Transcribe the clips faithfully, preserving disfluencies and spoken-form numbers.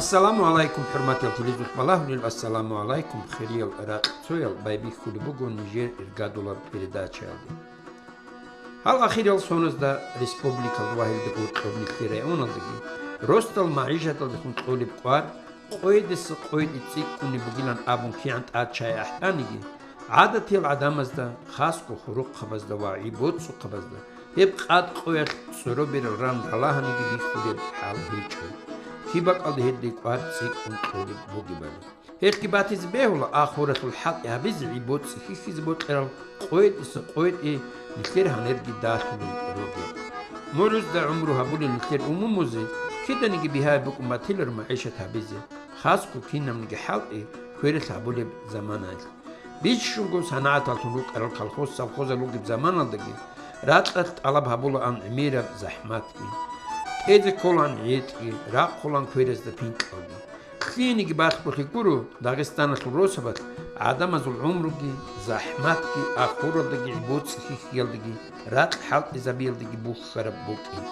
Ассаламу гӀалайкум, хӀурматиял телезухъ балагьулел, ассаламу гӀалайкум, хириял ракьцоял, байбихьулеб буго нижер иргадулаб передачаялде. Гьал ахирал соназда республикалда ва гьелда гьоркьоб нилъер районалдаги росдал магӀишаталдехун кьолеб кӀвар къойдаса къойде цӀикӀкӀунеб бугилан абун кигӀан тӀад чай ахӀданиги, гӀадатиял гӀадамазда, хасго хурухъабазда ва гӀи-боцӀухъабазда гьеб къад къоялъ цӀоро берал ран балагьаниги бихьулеб хӀал гьечӀо. Киб бакӀалда гьелде кӀвар цӀикӀкӀун кьолеб бугебали. Гьелъги батизе бегьула ахиралъул хӀалтӀи гьабизе гӀи-боцӀи хьихьизе бокьарал къойдаса къойде нилъер гьанирги далъулел ругел. МугӀрузда гӀумру гьабулел нилъер умумузе киданиги бигьаяб букӀун батиларо магӀишат гьабизе, хасго кинабниги хӀалтӀи квералъ гьабулеб заманаялъ. Бищунго санагӀаталлъун рукӀарал колхоз-совхозал ругеб заманалдаги ракьалъ тӀалаб гьабулаан гӀемераб захӀматги. ТӀезе кколаан гӀетӀги, рахъулаан кверазда пинкьалги. Лъиениги балъголъи гуро, Дагъистаналъул росабалъ гӀадамазул гӀумруги, захӀматги, ахиралдаги, гӀи-боцӀи хьихьиялдаги, ракь хӀалтӀизабиялдаги бухьараб букӀин.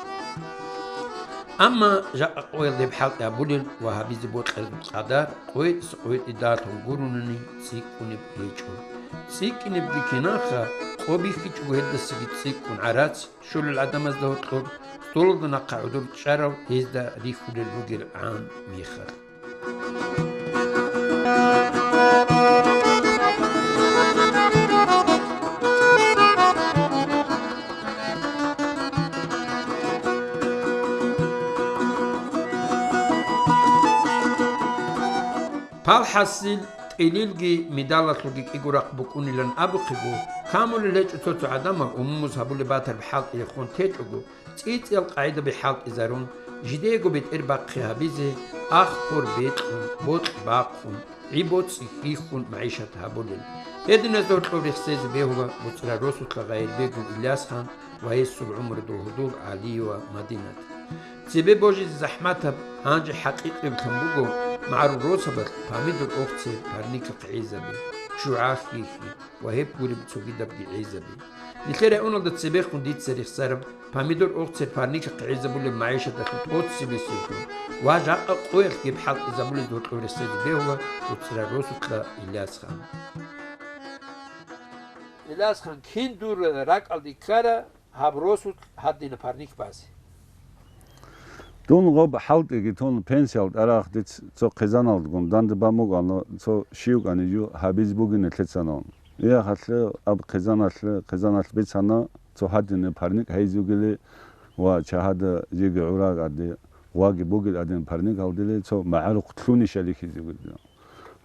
Амма жакъа къоялда гьеб хӀалтӀи гьабулел ва гьабизе бокьараб къадар къойдаса къойде далъун гуронани цӀикӀкӀунеб гьечӀо. ЦӀикӀкӀинебги кинаха, къо бихьичӀого гьелдасаги цӀикӀкӀун гӀарац щолел гӀадамазда гьоркьор, столалда нахъа гӀодор чӀарал гьезда рихьулел ругел гӀан мехалъ. Палхасил, тӀилилги медалалъулги кӀиго рахъ букӀунилан абухъего, камулел гьечӀо цо-цо гӀадамал умумуз гьабулеб батараб хӀалтӀи рехун течӀого, цӀи-цӀиял къагӀидаби хӀалтӀизарун, жидеего бетӀер бахъи гьабизе, ахкур бекьун, бокь бахъун, гӀи-боцӀи хьихьун магӀишат гьабулел. Гьединазда гьоркьоб рехсезе бегьула БуцӀра росулъа Гъайирбегов Илясхан ва гьесул гӀумрудул гьудул ГӀалиева Мадинат. Цебе божизе захӀматаб, гьанже хӀакъикъиблъун буго магӀарул росабалъ помидор, огӀцер, парникахъ гӀезаби, ччугӀа хьихьи ва гьеб гуреб цогидабги гӀезаби. Нилъер районалда цебехун дица рехсараб помидор, огӀцер, парникахъ гӀезабулеб магӀишаталъул тӀоцебесеб ва жакъа къоялъ гьеб хӀалтӀизабулезда гьоркьоб рехсезе бегьула БуцӀра росулъа Илясхан. Илясхан, кин дур ракӀалде ккара гьаб росулъ гьадинаб парник базе? Дун гъоб хӀалтӀиги тун пенсиялда арахъ дица цо хъизаналдгун данде бан буго, цо щивкӀани жо гьабизе бугин лъицанаан. Яхалъе аб хъизаналъе, хъизаналъ бицана цо гьадинаб парник гьайзугили ва чагьада жеги гӀурагӀаде гъваги бугел гьадинаб парник гьалдили цо магӀарухъ лъунищали хьизугел.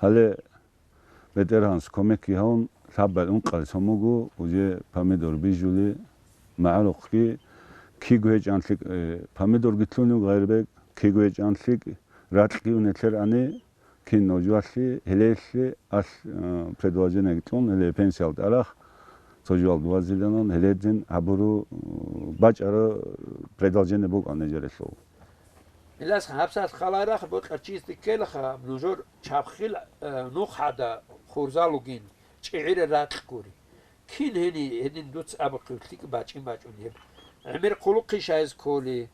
Гьале БетӀергьанас кумекги гьавун, лъабал ункъали сон буго, уже помидор бижули, магӀарухъги киго гьечӀан лъикӀ, э, помидорги лъун вуго Гъайрбек, киго гьечӀан лъикӀ, ракьги унелъер ани, кин нужуалъе, гьелелъе алъ, э, предложениеги кьун, гьеле пенсиялда арахъ, цо жуалда вазиланан, гьеледин гьабуру, э, бачӀаро предложение букӀана нижерелъул. Илясхан, гьабсагӀат халарахъ бокьарчиясде ккелаха, нужер чабхил, э, нух гӀада хурзал ругин, чӀегӀерал ракь гури. Кин гьени гьедин дуца абухъев лъикӀ бачӀин бачӀун гьеб? ГӀемер хъулухъищ гьайз кколи,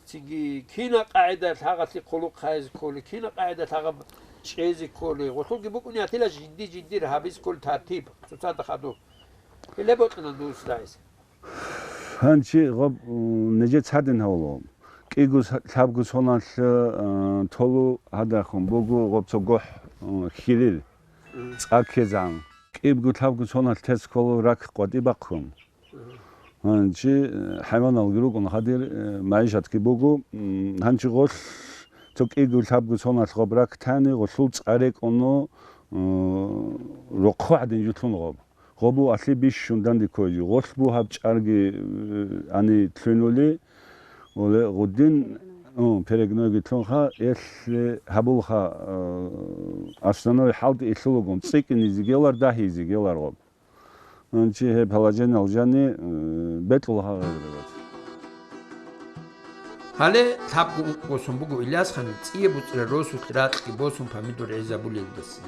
цинги кина къагӀидалъ гьагъалъе хъулухъ гьайз кколи, кина къагӀидалъ гьагъаб чӀезе кколи, гъолъулги букӀунеб гьатила жинди-жиндир гьабиз кколи тартиб, цоцазда хадуб. Гьеле бокьана дус рагӀиса. Гьанчи гъаб, м, нижеца гьадин гьавула. КӀиго с-, лъабго соналъ, а, толу гьадахун буго гъаб цо гохӀ, м, хьилил, цӀа ккезегӀан. КӀибго лъабго соналъ тес ккола рак къватӀи бахъун. Гьанчи, э, хӀайваналги рукӀун гьадир, э, магӀишатги буго. М, гьанчи гъолъ цо кӀиго лъабго соналъ гъаб рак тани, гъолъул цӀа рекӀуну, м, рохъо гӀадин жулъун гъаб. Гъобу алъи бищун данде ккойги, гъолъ бу гьаб чӀарги, э, ани лъуйнули, оле гъудин, у, перегнойги лъунха, элъ гьабулха, э, основной хӀалтӀи илъулагун, цӀикӀкӀинизе гелар, дагьизе гелар гъоб. Анчи гьеб положениялъ жани, э, бекьулха гъайрабат. Гьале лъабго-ункъго сон буго Илясханил цӀияб буцӀра росулъ ракьги босун помидор гӀезабулелдаса.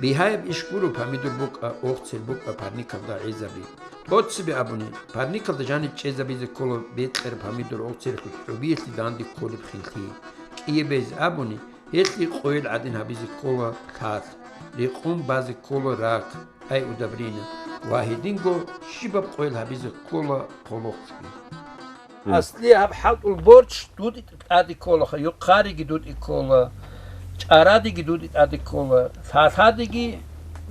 Бигьаяб иш гуро помидор букӀа, огцер букӀа парникалда гӀезаби. ТӀоцебе абуни, парникалда жаниб чӀезабизе ккола бекьараб помидор огцералъул хӀубиялъе данде кколеб хинлъи. КӀияб бейзе абуни, Гьелъие къойил гӀадин гьабизе ккола лъалъ, рекъон базе ккола рак, ай удобрение, ва гьединго щибаб къойил гьабизе ккола хъолохъги. Асли гьаб хӀалтӀул борч дуда тӀаде кколаха, юхъариги дуда ккола, чӀарадеги дуда тӀаде ккола, лъалъадеги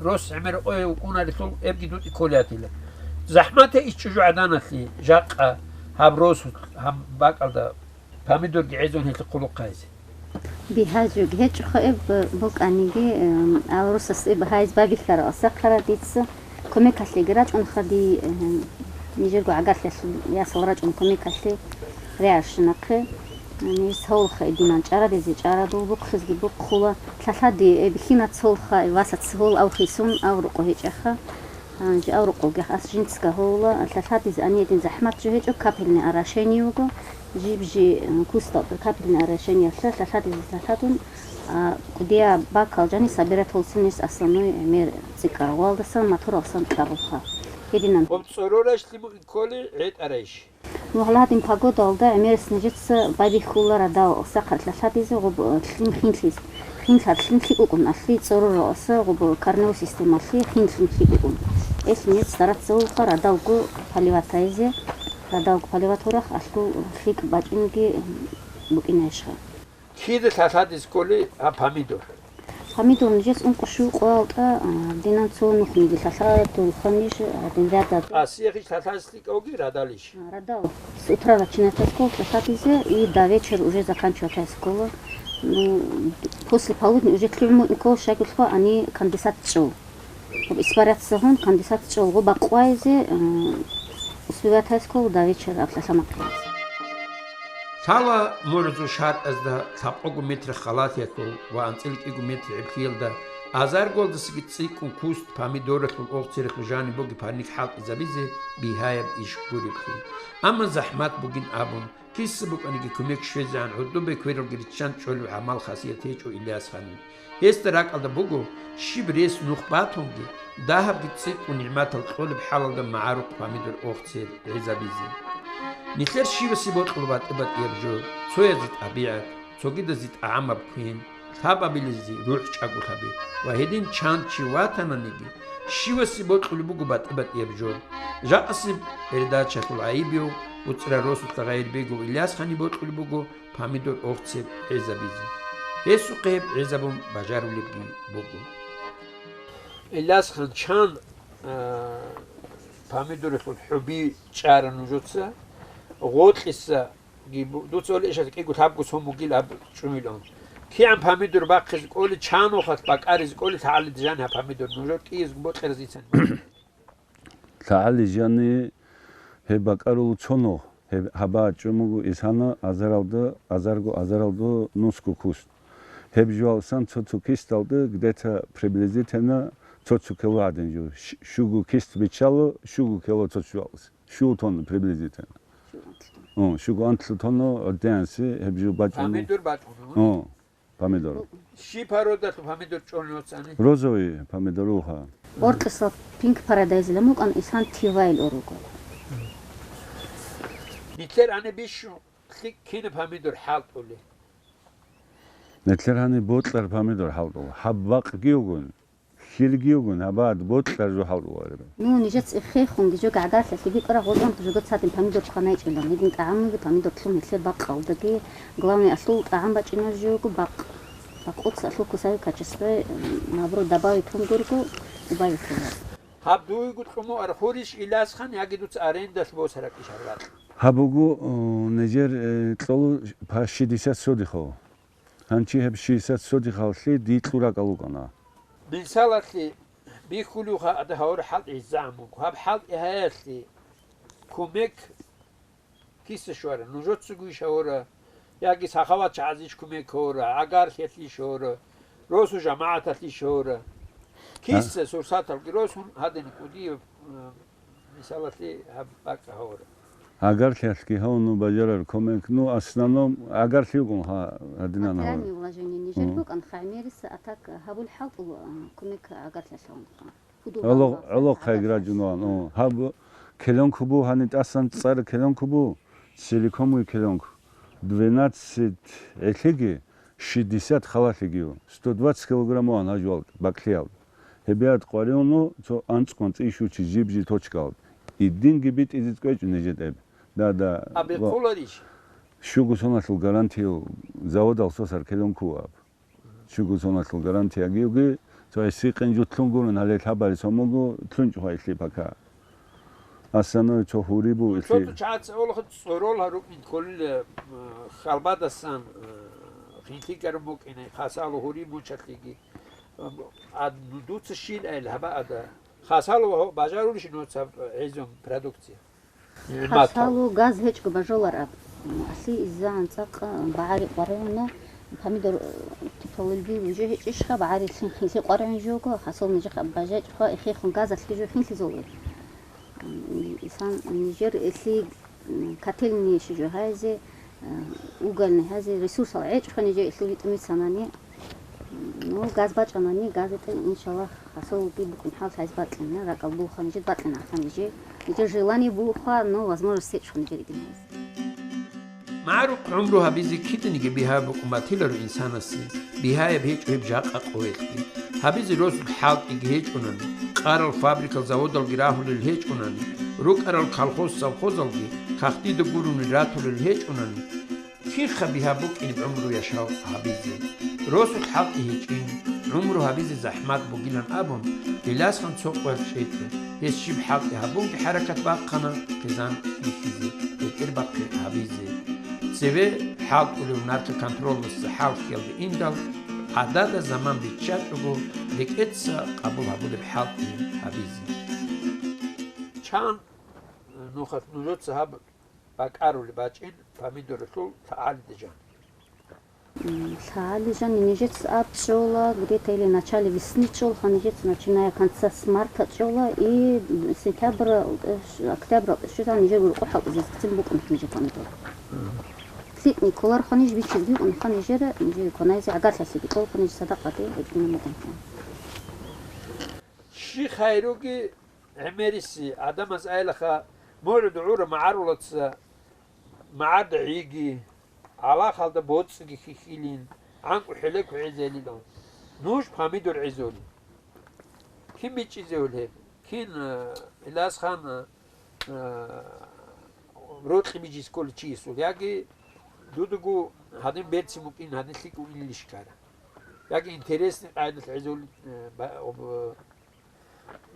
рос гӀемер къое вукӀунарелъул эбги дуда кколеятила. ЗахӀмат гьечӀо жо гӀаданалъе, жакъа гьаб росулъ, гьаб бакӀалда. Помидорги гӀезун гьелъухъ хъулухъ гьайзе. Бигьа жуг гьечӀоха эб букӀаниги, эм, ал росас эб гьайз бабихьарал сахъара дица кумекалъеги рачӀунха ди, эм, нижерго гӀагарлъиялъул ясал рачӀун кумекалъе ряшнахъе. Нижес гьавулха эдинан чӀарадезе чӀарадул бухъизги бухъула. Лъалъади эб хьинац гьолха, васац гьол авхисун аврукъу гьечӀаха. Гьанже аврукъуги ас жинцаго гьовула, лъалъадизе гьанидин захӀмат жо гьечӀо, капельное орошение вуго. Жиб-жи, э, кусталда капельное орошениялъа лъалъадизе лъалъадун, а, кӀудияб бакал жани собирать гьолсинес основной гӀемер цӀикӀкӀарав, валдасан моторалсан кьабулха. Гьединан. Гъоб цӀорорайщ лъимугӀин кколи гӀетӀарайщ? Нугьла гьадин погодалда гӀемерас нижеца байбихьула радал сахъат лъалъадизе гъоб, э, лъим хинлъиз. Хинлъар лъим лъикӀ букӀун, алъи цӀороралъа гъоб корневой системалъе хин лъим лъикӀ букӀун. Элъ нижеца стараться гьавулха радалго поливатайзе, радалго поливат гьорахъ алъул лъикӀ бачӀунги букӀинайищха. Кида лъалъадиз кколи гьаб помидор? Помидор нижес ункъо-щуй къоялда, а, динан цо нухниги лъалъа дулха ниж, а, дин рядад. Къасиялъ лъалъадиз лъикӀавги радалищ? А, радал. С утра начинать аскол лъалъадизе и до вечера уже заканчивать аскола. Ну, после полудня уже лъугӀун мутӀни ккола, щайгулъха ани конденсат чӀол. Гъоб испаряться гьун, конденсат чӀолго бакъвайзе, э, успевать гьайскул до вечера аб лъалъа махъизе. Лъала мурзу шартӀазда лъабкъого метр халатиялъул ва анцӀила кӀиго метр гӀеблъиялда азарголдасаги цӀикӀкӀун куст помидоралъул, огъцералъул жаниб бугеб парник хӀалтӀизабизе бигьаяб иш гуреблъи. Амма захӀмат бугин абун, киса букӀаниги кумек щвезегӀан гӀодобе квералги риччан чӀолев гӀамал-хасият гьечӀо Ильясханил. Гьесда ракӀалда буго, щиб рес нух батунги, дагьабги цӀикӀкӀун нигӀматал кьолеб хӀалалда магӀарухъ помидор, огъцер гӀезабизе. Нилъер щивасе бокьула батӀи-батӀияб жо, цоязе тӀабигӀат, цогидазе тӀагӀамаб квен, лъабабилазе рухӀ чӀаголъаби ва гьедин чан чи ватананиги, щивасе бокьулеб буго батӀи-батӀияб жо. Жакъасеб передачалъул гӀайибив, буцӀра росулъа гъайибегов Ильясханиб бокьулеб буго помидор, огъцер гӀезабизе. Гьесухъе гьеб гӀезабун бажарулебги буго. Ильясхан, чан, а, помидоралъул хӀуби чӀара нужеца? Гъоркьиса ги бу-, дуца олешалъ кӀиго лъабго сом бугил аб чӀумилан. КигӀан помидор бахъизе кӀоли, чан вохалъ бакӀаризе кӀоли лъагӀалиде жан гьаб помидор нужер кӀиязго бокьаразицан? ЛъагӀализе жани гьеб бакӀарул цо нух, гьеб гьаба чӀумуго исана азаралда, азарго азаралда нусго куст. Гьеб жугьалсан цо-цо кисталда где-то приблизительно цо-цо кило гӀадин жо. Щ-, щуго кист биччало, щуго кило цо-цо жугьалс. Щуго тонна приблизительно. О, щуго анлъго тонна гӀодеянси гьеб жо бачӀуна. Помидор бачӀуна, о? О, помидор. Щи породалъул помидор чӀолин оцани? Розовый помидор уха. Оркьисал Pink Paradise-ла мукӀан исан тивайл оруго. Нилъер ани бищун лъикӀ кина помидор хӀалтӀули? Нилъер гьани бокьар помидор хӀалтӀула. Гьаб бакъги йугун, хьилги йугун, гьабад бокьар жо хӀалтӀула, ребят. Ну, нижец эхехунги жо гӀагарлъалъе бикӀара гъотӀан жого цадин помидор хъанайчӀилан. Гьедин тӀагӀамги помидор лъун гьелъе бакъалдаги. Главный, алъул тӀагӀам бачӀина жого бакъ. Бакъуц алъул кусави качестве, м, наоборот, добавить тун гурго, убавить тун. Гьаб дуйгу кьумуар хурищ Ильясхан, яги дуца арендалъ босаракӀищ гьарвакь? Гьаб буго, о, нижер, э, кьолу по шестьдесят сотихов. Гьанчи гьеб шестьдесят сотихаллъи дикьу ракӀал вукӀана. Мисалалъе, бихьулевха ада гьавур хӀалтӀи гӀиззагӀан буго. Гьаб хӀалтӀи гьаялъе кумек киса щвара, нужецаго иш гьавура, яги сахаватчагӀазеш кумек гьавура, гӀагарлъиялъе иш гьавура, росу жамагӀаталъе иш гьавура. Киса сурсаталги росун гьадин кӀудияб, э, мисалалъе гьаб бакӀ гьавура. ГӀагарлъиялъги гьавуну бажарар кумек, ну, основном гӀагарлъи вукӀун ха-, гьадинан гьавура. Материальное вложение нижер букӀан, хаймерис атак гьабул хӀалтӀул, э, кумек гӀагарлъиялъ гьавун ха. ГӀоло-, гӀолохъайги рачӀунван, о, гьаб келонку бу, гьани тӀасан цӀар келонку бу, силиконовый келонку. Двенадцать гӀелъиги, Шестьдесят халалъигив, сто двадцать килограмман гьажвал бакълъиялда. Гьебиад къваригӀуну цо анцӀкъван цӀийшучи жиб-жи точкаялда. Идинги битӀизе кӀвечӀо нижер тӀеб. Да, да. Абихъуларищ? Щуго соналъул гарантияв заводал сосар келун ккуаб. Щуго соналъул гарантиягиги, цо гьесикъин жутлъун гурун гьале лъабари сомуго лъунчӀ гьайлъи пака. Асанове цо гьури бу Цо илъи. Ту чаца олха цӀорол гьарукӀин кколила, э, халбадасан, э, хинлъикӀарун букӀине, хасало гьури мучалъиги. Э, ад-, ну, дуца щил айил гьаба ада. Хасало ва гьо-, бажарулищ нуца гӀезун продукция? НигӀматал. Хасало газ гьечӀго бажолар аб. Аси иззагӀан цӀакъ багӀари къваригӀуна, помидор, э, типалилби уже гьечӀищха, багӀари лъин хинлъи къваригӀун жого, хасал нижехъ аб бажечӀха, эхехун газалъги жо хинлъизолел. М, исан нижер элъи, м, котельный щи жо гьайзе, э, угольный гьайзе, ресурсал гьечӀха нижер элъул витӀамицанани. Ну, газ бачӀанани, газ итӀа, иншаллагь, хасолги букӀин хӀал гьайз бакьина, ракӀал буха нижер бакьина аха нижер. Нижер желание буха, но возможность гьечӀха нижер идин гьайз. МагӀарухъ гӀумру гьабизе киданиги бигьа букӀун батиларо инсанасе, бигьаяб гьечӀо гьеб жакъа къоялъги. Гьабизе росулъ хӀалтӀиги гьечӀунани, къарал фабрикал-заводалги рагьулел гьечӀунани, рукӀарал колхоз-совхозалги кагътида гурони ратулел гьечӀунани, киха бигьа букӀинеб гӀумру яшав гьабизе. Росулъ хӀалтӀи гьечӀин, гӀумру гьабизе захӀмат бугилан абун, Илясхан цо къоялъ чӀечӀо. Гьес щиб хӀалтӀи гьабунги хӀаракат бахъана хъизан бихьизе, бетӀербахъи гьабизе. Цеве хӀалтӀулев наркоконтролалъ хӀал-хьиялде индал, гӀадада заман биччачӀого, рекӀеца къабул гьабулеб хӀалтӀи гьабизе. Чан, э, нухалъ нужеца гьаб бакӀарули бачӀин помидоралъул лъагӀалида жан. М, лъагӀали жан нижеца аб чӀола, где-то или начале весны чӀолха нижеца, начиная конца с марта чӀола, и сентябрь, э, ш-, октябрь щвезан нижер рукъу хӀалтӀизезецин букӀунха нижер помидор. Мгм. ЛъикӀни кколарха ниж, бичиз бикӀунха нижер, нижер кванайзе гӀагарлъалъиги кьолха ниж садакъаде гьечӀунеб букӀунха. Щи хайруги, гӀемериси гӀадамаз айлаха, мугӀуд гӀура магӀарулаца магӀарда гӀиги, гӀалахалда боцӀиги хьихьилин, гӀанкӀу хӀелеко гӀезелилан. Нуж помидор гӀезолин. Кин бичӀчӀизевул гьеб? Кин, э, Илясхан, э, рокьи бижи кколев чиясул? Яги дудаго гьадин берцин букӀин, гьадин лъикӀ вугилищ ккара? Яги интересный къайдалъ гӀезолин, э, ба-, об-,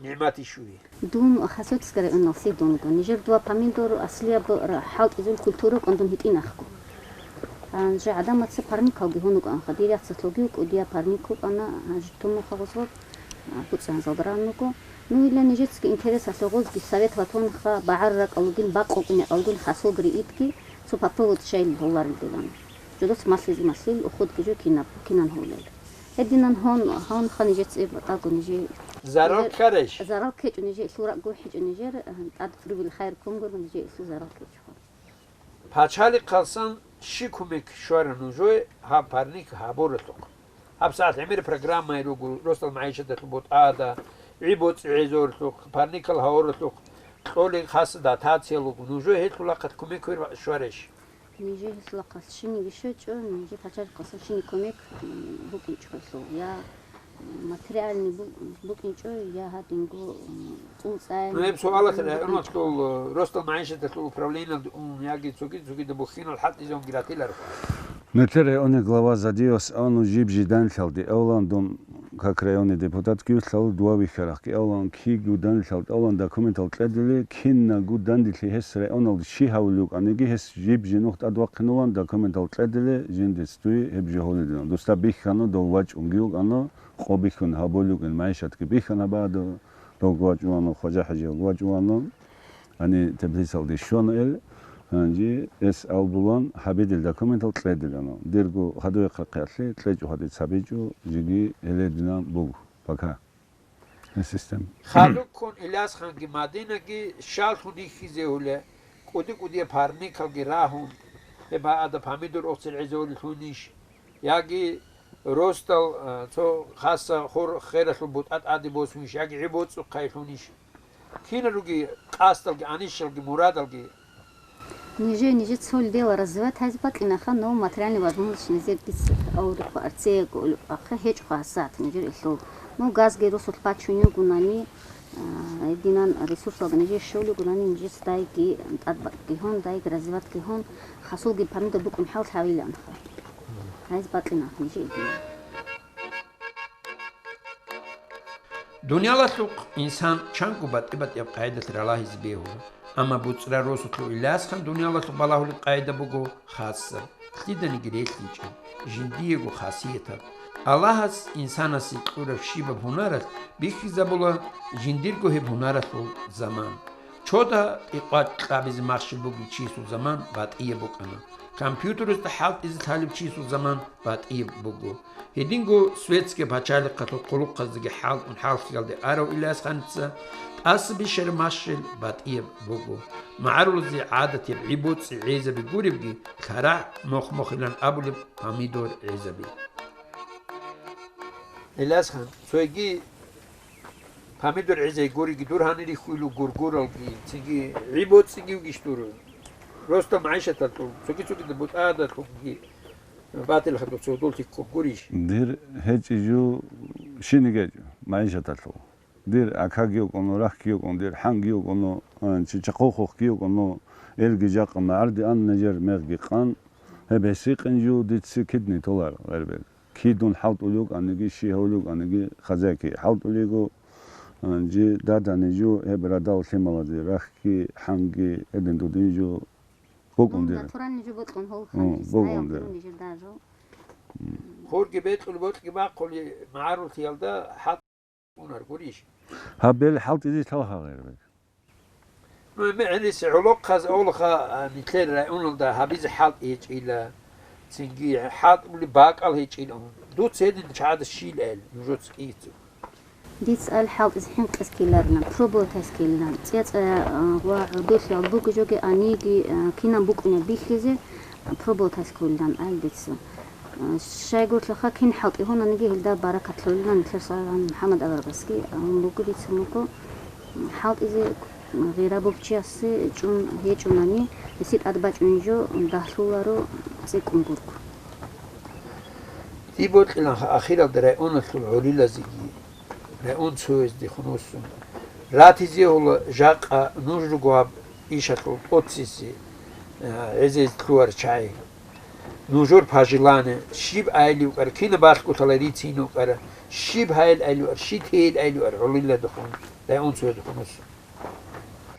нигӀмат ишури. Дун Хасавюртовский районалъе дун вуго. Нижер дова помидор аслияб ра-, хӀалтӀизул культура вукӀун дун гьитӀинахго. Гьанже гӀадамаца парникалги гьун вукӀанха. Дир яцалъулги вукӀу, дия парник вукӀана, гьанже тумуха гъозлоб, а, буцӀцӀанзалда ран вуго. Ну, ила нижецаги интересалъе гъозги совет ватунха, багӀар ракӀалугин, бакъулгин, якъалугин, хасулги риитги, цо попробовать щайил гьоларилдилан. Жодоц малъизе малъил, уходги жо кинаб, кинан гьолел. Гьединан гьон, гьонха нижеца эб батӀаго нижее. Зарал ккарайш? Зарал ккечӀо нижее, лъул ракӀ гурхӀичӀо нижер, тӀад прибыль хайр ккун гуро нижее, лъул зарал ккечӀо. Пачалихъалсан щи кумек щвара нужее гьаб парник гьабуралъухъ? ГьабсагӀат гӀемер программаи руго, росдал магӀишаталъул бутӀада, гӀи боцӀи гӀезоралъухъ, парникал гьавуралъухъ, кьолин хаса дотация луго. Нужее гьелъул рахъалъ кумек щварайш? Нижее гьелъулахъалъ щинниги щвечӀо, нижее пачалихъалъулъ щинни кумек, м, букӀинчӀо гьелъул, я материальный бу-, букӀинчӀо, я гьадинго, м, цӀул цӀайин. Ну, гьеб суалалъ букӀинчӀо. Районалъул, э, росдал магӀишаталъул управлениялда ун, яги цоги-цогида бухьинал хӀалтӀизабунги ратиларха. Нилъер районный глава Задиевас абуна жиб-жидалъалде, авлан дун как районный депутат кивлъал дова вихьарахъги, авлан кигу данлъал, авлан документал кьедили, кинагу данделъи гьес районалде щи гьавулев вукӀаниги, гьес жиб-жинухъ тӀадвахъинулан документал кьедили, жиндец дуе гьеб жо гьолидилан. Дусда бихьана, дов вачӀунги вукӀана, къо бихьун гьабулев вукӀин, магӀишатги бихьана багьадав, дов вачӀувана, Хважа-ХӀажиялъ вачӀувана. Гьаниб теплицалде щвана ил, гьанже эс албулан гьабидил документал кьедилана. Дирго хадуе хъахъиялъе кьечӀо, гьадиц гьабичӀо, жеги гьелединан буго. Пока. Э, система. Халуккун Илясханги Мадинаги щаллъун рихьизе гьула, кӀуди-кӀудия парникалги рагьун, гьеб гьаада помидор оцел гӀезолелъунищ, яги росдал, э, цо хаса хур хералъул бутӀа тӀаде босунищ, яги гӀи боцӀухъайлъунищ? Кинал руги къасдалги, анищалги, мурадалги? Нижее нижеца цолидела развивать гьазе бакӀинаха, но материальный возможность нижер дица аврухъа арцеяго ахъа гьечӀо хасат нижер илъул. Ну, газги росулъ бачун югунани, а, динан ресурсалда нижер щолигунани, нижеца дайги тӀадбакӀги гьун, дайги развиватги гьун, хасулги помидор букӀун хӀал лъавиланха. Гьазе бакӀинаха нижее динан. Дуниялалъухъ инсан чанго батӀи-батӀияб къайдалъ ралагьизе бегьула, амма БуцӀра росулъул Илясхан дуниялалъухъ балагьулеб къайда буго хасаб, лъиданиги релълъинчӀеб, жиндиего хасиятаб. Аллагьас инсанасе кьураб щибаб гьунаралъ бихьизабула жиндирго гьеб гьунаралъул заман. Чода-тӀикъват кьабизе махщел бугев чиясул заман батӀияб букӀана. Компьютеразда хӀалтӀизе лъалев чиясул заман батӀияб буго. Гьединго светская пачалихъалъул хъулухъаздаги хӀалтӀун хӀалхьиялде арав Илясханица тӀаса бищараб махщел батӀияб буго. МагӀарулазе гӀадатияб гӀи-боцӀи гӀезаби гуребги, лъарагӀ мохмохилан абулеб помидор гӀезаби. Илясхан, цоги помидор гӀезай гуриги дур гьанир ихьуйлу гургуралги, цинги гӀи-боцӀиги вугищ дур. Росда магӀишаталъул, цоги-цогида бутӀадалъунги батил хадуб цо дол тиккун гурищ? Дир гьечӀи жу шинигечӀо магӀишаталъул. Дир акаги йокӀуну, рахьги йокӀун, дир хӀанги йокӀуну, чи чахъухъухъги йокӀуну, элги жакъа магӀарди ан нижер мегъги къан, гьеб гьесикъин жу дица кидни толар, Гъербек. Кидун хӀалтӀулев вукӀаниги, щи гьавулев вукӀаниги, хозяйки хӀалтӀулего, жи дадани жу гьеб радал лъималазе рахьги, хӀанги, гьедин дудин жу букӀун дир. Натуральный жу бокьун гьол ханги, букӀун дир. Хурги бекьул бокьги бахъули магӀарулъиялда хӀалтӀ унар гурищ? Гьаб бел хӀалтӀизе лъалха, Гъербек. Ну, гӀемерисеб гӀолохъаз авлаха, а, нилъер районалда гьабизе хӀалтӀи гьечӀила, цинги хӀалтӀули бакӀал гьечӀила. Дуца гьедин чагӀазда щил эл, нужеца кӀицӀу. Дица ал хӀалтӀизе хӀинкъиз ккеларилан, пробовать гьайс ккелилан, цӀе-цӀая, а, ва гӀодолъи гьал бугеб жоги аниги, а, кинан букӀунеб бихьизе, а, пробовать гьайс кколилан ай дица. Щайгурлъаха кин хӀалтӀи гьунаниги, гьелда баракат лъолилан нилъер салам МухӀаммад аварагасги, а, гьун буго, бицун буго, хӀалтӀизе гъира бугев чиясе чӀун гьечӀунани, гьесие тӀад бачӀунеб жо дагьлъуларо цӀикӀкӀун гурго. Дие бокьиланха ахиралда районалъул гӀолилазеги, район цояздехун вуссун, ратизе гьула жакъа нуж руго гьаб ишалъул тӀоцеси, а, гӀезезе лъугьарал чагӀи. Нужер пожелание, щиб айилив вукӀара, кинаб балъголъала рицин вукӀара, щиб гьайил айилив вукӀара, щиб тейил айилив вукӀара, гӀолиладухъун, районцоязухъун вуссун.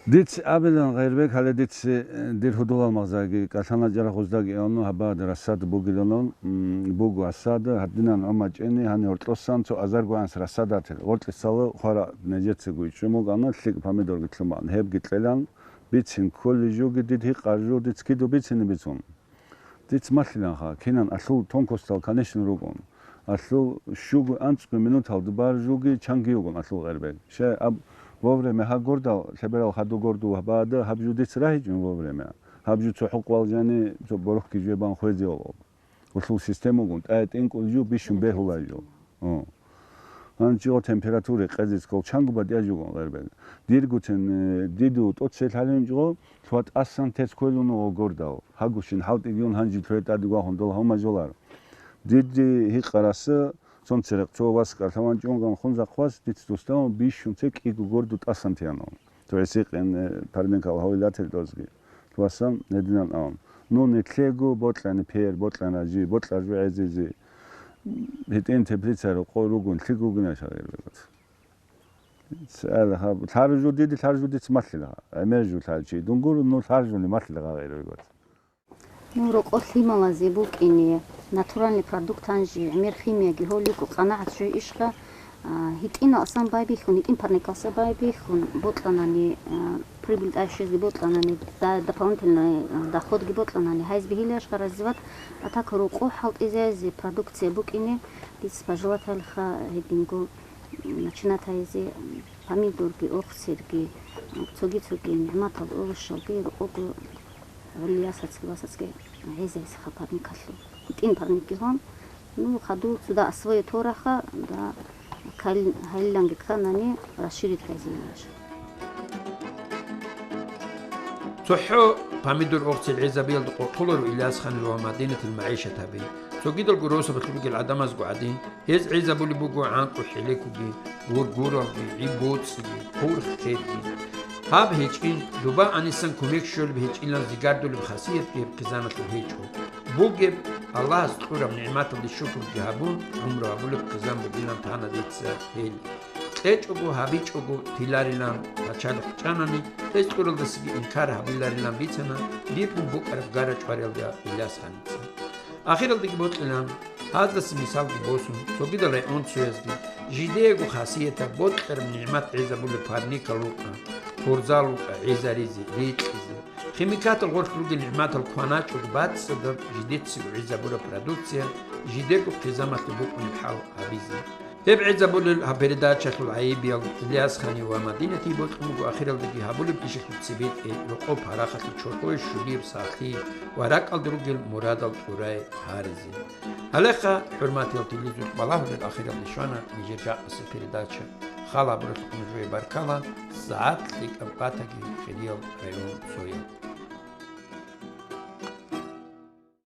Дица абилан, Гъайрбек, гьале дица, э, дир гьудулал магъзаги, кӀалъана чӀарахъуздаги эвану гьабаада рассада бугиланун, м, буго рассада, гьадинан гӀумачӀени, гьанив гьоркьосан цо азарго анс рассада ател. Гъоркьисала хвара нежецаго ичӀумугана, лъикӀ помидорги лъумаан, гьебги кьелан, бицин кколи жуги дид гьикъар жу, диц киду бицине бицун. Диц малъиланха, кинан алъул тонкостал, конечно, рукӀун. Алъул щугу анцӀго минуталда бар жуги чанги йугун алъул гъербел. Щай аб вовремя гьа гордал, лъеберал хадур горду вагьбаада гьаб жу диц рагьичӀун вовремя. Гьаб жу цо хӀукъвал жани, цо борохги жуе бан хвезе олгъоб. Улъул система угун, тӀая тӀинкӀул жу, бищун бегьулай жу. О. Гьанчи гъо температура къезицкол чанго батӀияжугун гъербел. Диргутин, э, диду тӀоцелъалинчӀо, лъугьа тӀасан тец кквелуна гъо гордал. Гьагушин хӀалтӀигиун гьанжи лъугьа тӀади вагьун дол гьав мажолар. Диди гьикъараса цон церекъ цо вас кӀалъаван чӀунган хун захъвас диц дустан бищун цекӀ кӀиго горду тӀасан тияна. Цо гӀисикъин, э, парникал гьавилател дозги. Васан гьединан авун. Ну, нилъего бокьани пер, бокьана жи, бокьа жу гӀезизи. ГьитӀин теплица рокъо ругун, лъик ругин яшал гӀербегоц. Цаэла гьаб, лъаржу диди, лъаржу диц малъила. ГӀемер жу лъарчи. Дунгуру, ну, лъаржуни малъила гӀербегоц. Ну, рокъо лъималазе букӀине, натуральный продукт гьанжи, гӀемер химияги гьолиго къанагӀат жо ишха, а, гьитӀинал асан байбихьун, гьитӀин парникалса байбихьун, бокьанани, а, прибыль тӀайщезги бокьанани, да-, дополнительный, а, доходги бокьанани, гьайз бихьила ишха развивать, а так рокъо хӀалтӀизеязе продукция букӀине, диц пожелатайлха гьединго, м, начинать гьайзе, м, помидорги, огъцерги, м, цоги-цоги нигӀматал овощалги рокъого гӀолиясацги васацги гӀезайсаха парникалъул. ГьитӀин парникги гьон, ну, хадув цуда освоить тораха, да, кал-, гьалиланги кканани расширить гьайзе иш. ЦохӀо помидор, огъцел гӀезабиялда къокъуларо Ильясханил ва Мадинатил магӀишат гьаби. Цогидалго росабалъ ругел гӀадамазго гӀадин, гьез гӀезабулеб буго гӀанкӀу хӀелекоги, гургуралги, гӀи-боцӀиги, хъурхъеги. Гьаб гьечӀин, дуба анисан кумек щолеб гьечӀилан зигардулеб хасиятги гьеб хъизаналъул гьечӀо. Бугеб, Аллагьас кьураб нигӀматалде шукрги гьабун, гӀумру гьабулеб хъизан бугилан тана дица гьел. КьечӀого, гьабичӀого тиларилан пачалихъ чӀанани, гьез кьуралдасаги инкар гьабиларилан бицана бикьун букӀараб гара-чӀвариялда Ильясханица. Ахиралдаги бокьилан, гьаздаса мисалги босун, цогидал районцоязги жидеего хасиятаб бокьараб нигӀмат гӀезабулеб парникал рукӀа, хурзал рукӀа гӀезаризе, рикьизе. Химикатал гъорлъ ругел нигӀматал кваначӀого бацӀцӀадаб жидецаго гӀезабураб продукция жидего хъизамалъе букӀунеб хӀал гьабизе. Гьеб гӀезабулел гьаб передачалъул гӀайибиял Ильясхани ва Мадинатие бокьун буго ахиралдаги гьабулеб ишалъул цебетӀе рокъоб гьарахъалъе чорхое щулияб сахлъи ва ракӀалда ругел мурадал тӀурай гьаризе. Гьалеха, хӀурматиял телевизор балагьулел, ахиралде щвана нижер жакъасеб передача. Хал гьабуралъухъ нужее баркала, сагӀат лъикӀаб батаги хириял районцоял.